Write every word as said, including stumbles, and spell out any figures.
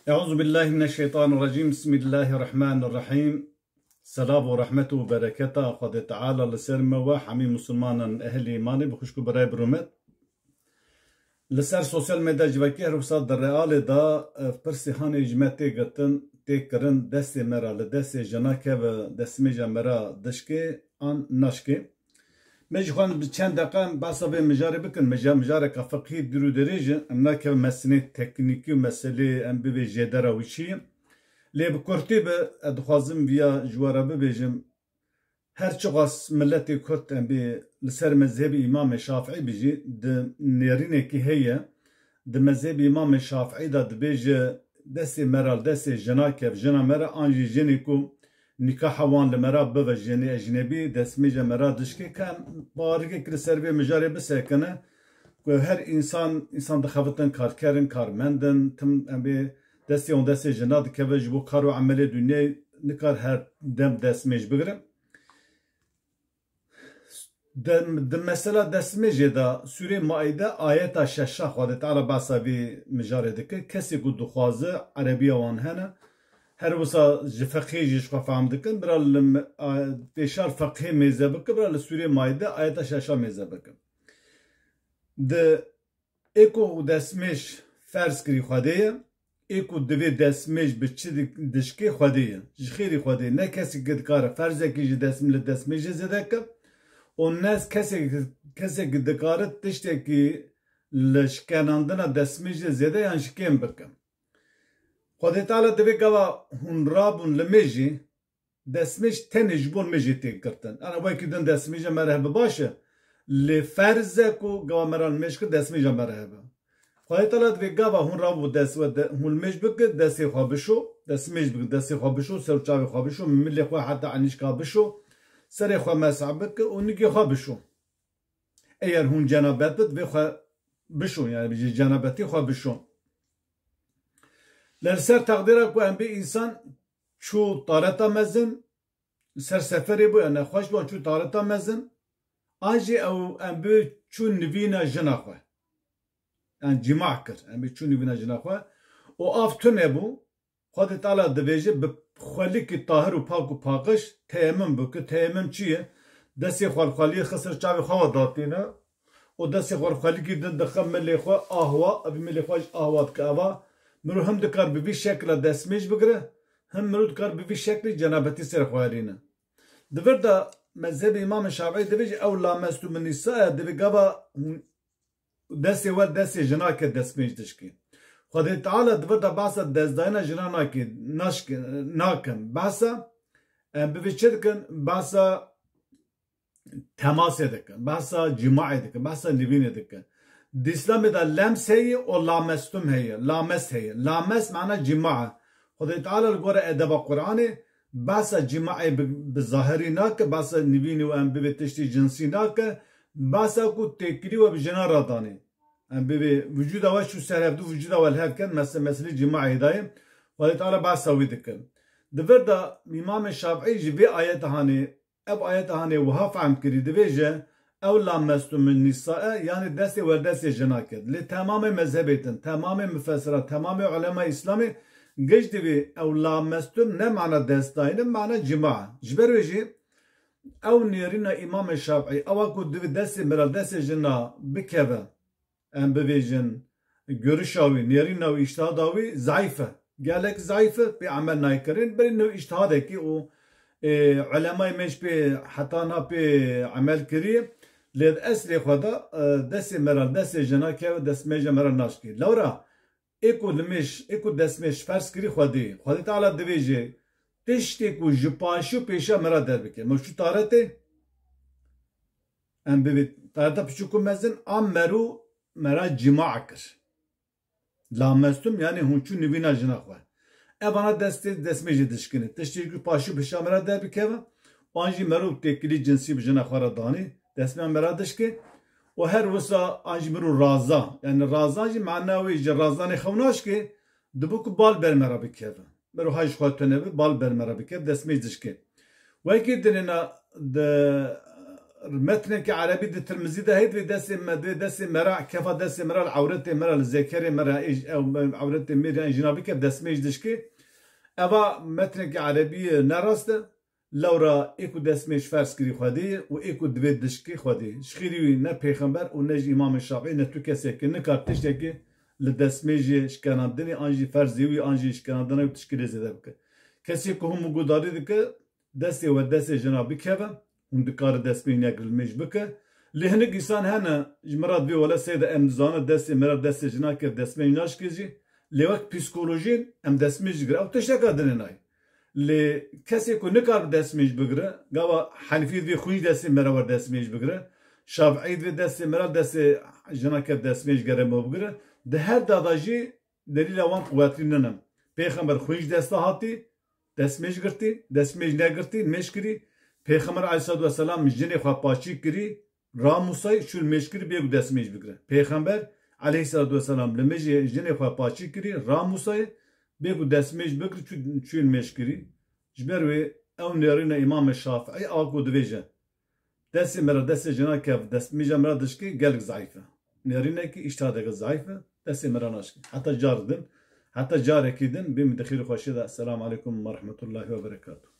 Euzu billahi mineşşeytanirracim. Bismillahirrahmanirrahim. Selav û rehmet û bereketa Xwedê Teala li ser me we hemî Musulmanan ehlî îmanê bi xwişk û birayê bi rûmet. Li ser sosyal medya civakî her wisa di realê de, e, pirsî hanê ji me tê girtin, tê kirin, destê me re li destê jina keve, destmêja me re dişkê an naşkê. Me jî xwe bi çend deqe em behsa vê mijarê bikin. Mija-, mijareka fiqhî dûr û dirêj e. Em nakevin meselê teknîkî û meselê em bivê jêdera wî çi ye. Lê bi kurtî bi, ez dixwazim viya ji we re bibêjim. Her çiqas miletê Kurd em bê li ser mezhebê Îmamê Şafîî bijî, di nêrînekî heye, di mezhebê Îmamê Şafîî de dibêje, destê me re li destê jina kev, jina me re an jî jinê ku nîkaha wan li me re bibe, jinê ecnebî, destmêja me re dişkê, ke em barikek li ser vê mijarê bisekine, ku her însan, însan dixebitin, karker in, karmend in, tim em bê destê wan destê jina dikeve, ji bo kar û emelê dinyayê nikar her dem destmêj bigire. Di, di mesela destmêjê de Sûrê Maîde ayeta şeşa Xwedê Teala behsa vî mijarê dike. Kesê ku dixwaze erebiya wan hene, her wisa ji feqhê jî ji xwe fehm dikin, bira li me-, a, pêşar feqhê mêze bike, bira li Sûrê Maîde ayeta şeşa mêze bike. Di ê ku destmêj ferz kirî Xwedê ye, ê ku divê destmêj bi çi dik-, dişkê Xwedê ye. Ji xêrî Xwedê ne kesek dikare ferzekî ji dest-, li destmêjê zêde ke û ne kesek, kesek dikare tiştekî li şikenandina destmêjê zêde yan ji kêm bike. Xwedê Teala divê gava hûn rabûn li mêjî, destmêj tenê ji bo mêjê tê girtin. Ana wekî din destmêja me re hebe baş e. Lê ferz e ku gava me re mêj kir destmêja me re hebe. Xwedê Teala divê gava hûn rabû dest we de, hûn mêj bike, destê xwe bişo, destmêj bike, destê xwe bişo, ser û çavê xwe bişo, milê xwe heta enîşka bişo, serê xwe mesah bike û nigê xwe bişo. Eger hûn cenabet bit, vê xwe bişon, yani ji cenabetî xwe bişon. Li ser teqdîra ku em bê însan çû tareta mezin, li ser seferê bû, ya nexweş bû, çû tareta mezin, an jî ew em bê çû nivîna jina xwe. Yan cîma kir, em bê çû nivîna jina xwe. Û av tune bû, Xwedê Teala dibêje, bi xwelikî tahir û pak û paqij teyemim bike. Teyemim çi ye? Destê xwe li xweliyê xist ser çavê xwe ve datîne û destê xwe li xwelikî din dixe milê xwe, ahwa, evî milê xwe ji ahwa dike. Eva mirov him dikar bi vî şekla destmêj bigire, him mirov dikar bi vî şeklî cenabetî ser xwe herîne. Di vir de mezhebê Îmamê Şafîî dibêje, ew lamestum nîsa ye, divê gava destê we destê jina ke destmêj dişkê. Xwedê Teala di vir de behsa destdayina jina nake, naşke, nakin. Behsa, em, bivê çi dikin? Behsa temasê dikin, behsa cîmaê dikin, behsa nivînê dikin. Di Îslamê de lems heye û lamestum heye, lames heye. Lames mana cîma e. Xwedê Teala li gora edeba Qur'anê behsa cîmaê bi, bi zahirî nake, behsa nivînê û em bivê tiştê cinsî nake, behsa ku têkilî we bi jina re danê. Em bivê vücuda we çû ser hevdû, vücuda we li hev ken, mes-, meselê cîmaê dayê. Xwedê Teala behsa wî dikin. Di vir de Îmamê Şafîî ji vê ayeta hanê, ev ayeta hanê wiha fehm kirî, dibêje, ew lamestum nîsae, yani destê we destê jina kir. Lê temamê mezhebê din, temamê mufessira, temamê ulema Îslamê giş divê ew lamestum ne mana destdayîn e, mana cîma. Ji ber wê jî ew nêrîna Îmamê Şafîî, ewa ku divê destê mira destê jina bikeve, em bivêjin, görüşa wî, nêrîna wî, îctihada wî zeîf e. Gelek zeîf e, pê emel nayê kirin. Berî niha îctihadekî û, ê, ulemayê me jî pê heta niha pê emel kiriye. Lê di eslê xwe de, e, destê me re, destê jina keve, destmêja me re naşkê. Lewra ê ku limêj, ê ku destmêj ferz kirî Xwedê, Xwedê Teala divêje, tiştê ku ji paşî û pêşa me re derbike. Me çû taretê, em bivê tareta piçûk û mezin, a merû me re cîma kir. Lamestum, yani hûn çû nivîna jina xwe. Evana destê, destmêjê dişkine. Tiştê ku paşî pêşa me re derbikeve, an jî merû têkilî cinsî bi jina xwe re danê, destmêja me re dişke. Û her wisa an jî mirû raza. Yani razan jî mana wê ji razanê xew naşke, dibû ku bal ber me re bikeve. Mirû hay ji xwe tune bi, bal ber me re bikeve, destmêj dişke. Wekî dinêna di metnekî erebî di Tirmizî de heyt vê destê me, dê destê me re, kefa destê me re li ewretê me re, li zekerê me re, ê j-, ew, ewretê mêrê yan jina bike destmêj dişkê. Eva metnekî erebî ye, ne rast e. Lewra ê ku destmêj ferz kirî Xwedê ye û ê ku divê dişkê Xwedê ye. Ji xêrî wî ne pêxember û ne jî Îmamê Şafî ne tu kesekî nikar tiştekî li destmêjê şkenandinê an jî ferzê wî an jî şkenandina wî tişkî lê zêde bike. Kesê ku hûn gudarî dike, destê we destê jina bikeve, hûn dikare destmêj negir li mêj bike. Lê hinek însan hene, ji min re divê wele seyde em dizane destê me re destê jina kev destmêj naşke jî. Lê wek psîkolojîn em destmêj digire. Ew tişteka dinê nayê. Lê kesê ku nikar bi destmêj bigire, gava Henîfî divê xwîn ji destê me re wer destmêj bigire. Şafîî divê destê me re destê jina kev destmêj gere me bigire. Di her da de jî delîla wan quwetrî nine. Pêxember xwîn ji desta hatî, destmêj girtî, destmêj negirtî, mêj kirî. Pêxember aleyhissalatu vesselam jinê xwe paçî kirî, ramûsayê, çû li mêj kirî bê ku destmêj bigire. Pêxember aleyhissalatu vesselam li mêjê jinê xwe paçî kirî, ramûsayê, bê ku destmêj bigire, çû, çû li mêj kirî. Ji ber wê ew nêrîna Îmamê Şafîî a ku dibêje, destê me re destê jina kev destmêja me re dişkê gelek zeîf e. Nêrînekî îştihadeke zeîf e, destê me re naşkê. Heta car din, heta carekî din, bê min di xêr û xweşiyê de. Esselamu aleykum ve rahmetullahi ve berekatuhu.